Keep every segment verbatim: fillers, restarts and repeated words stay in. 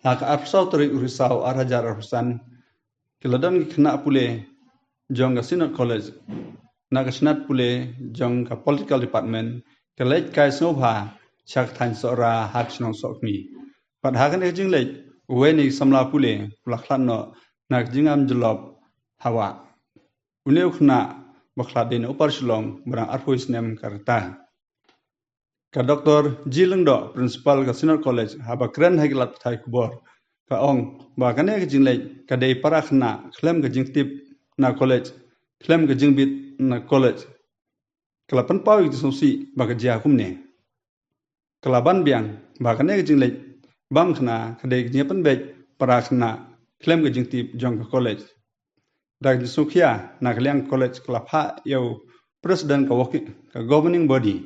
Ha ka arphew saw tarik u Risaw ar hajar arphew san, ki la don ki khynnah pule jong ka Synod College na ka shnat pule jong ka Political Department ka leit kai sngewbha sha ka thaiñ Sohra ha ka shnong Sohkmie. Bad ha kane ka jingleit, uwei na ki samla pule u la khlad noh na ka jingam jyllop ha wah. Une u khynnah ba khlad dei na u Par Shillong ba dang arphew snem ka rta. Ka Doktor G Lyngdoh, Principal ka Synod College, haba kren ha ki lad pathai khubor, ka ong ba kane ka jingleit ka dei para khynnah khlem ka jingtip na college, khlem ka jingbit na college. Ka la pynpaw ïa ka jingsngewsih ba ka jia kumne. Ka la ban biang ba kane ka jingleit bam khana ka dei ka jingpynbeit para khynnah khlem ka jingtip jong ka college. Da ka jingsngewkhia na ka liang ka college ka la phah ïa u president ka working, ka governing body,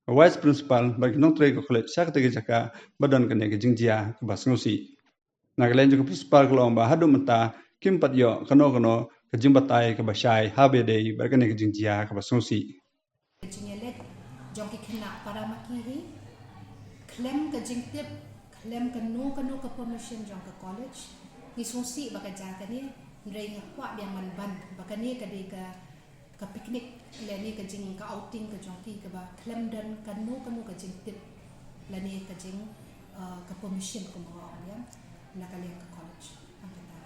ka vice principal bad ki nongtrei ka college sha kata ka jaka ba don kane ka jingjia kaba sngewsih. Na ka liang jong ka principal ka la ong ba haduh mynta kim pat ïoh kano kano ka jingbatai kaba shai haba ïadei bad kane ka jingjia kaba sngewsih. Ka jingïaleit jong ki khynnah para maki hi khlem ka jingtip, khlem kano kano ka permission jong ka college. Ngi sngewsih ba ka jia kane, hynrei nga kwah biang ban ban ba kane ka dei ka, ka picnic lane ka jing, ka outing ka jong ki kaba khlem don kano kano ka jingtip lane ka jing, uh, ka permission kumba nga ong biang na ka liang ka college. Hangta.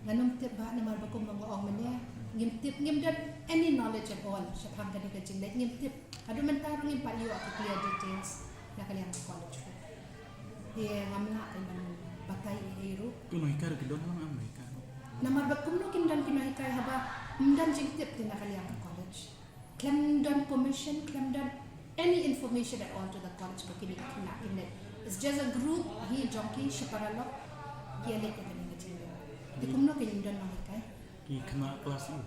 Ngan ym tip ba namar ba kumba nga ong mynne, ngim tip, ngim don any knowledge at all shaphang kane ka jingleit, ngim tip. Haduh mynta ruh ngim pat ïoh ki clear details na ka liang ka college ruh. Te ngam lah ban batai ei ei ruh. Ki nonghikai ruh ki don lang, am nonghikai ruh. Namar ba kumno kin don ki nonghikai haba ym don jingtip te na ka liang ka college. Khlem don permission, khlem don any information at all to the college ba kine ki khynnah kin leit. It's just a group hi jong ki shi paralok ki ïaleit ïa kane ka jingleit. Te kumno kin don nonghikai? Ki khynnah klas u.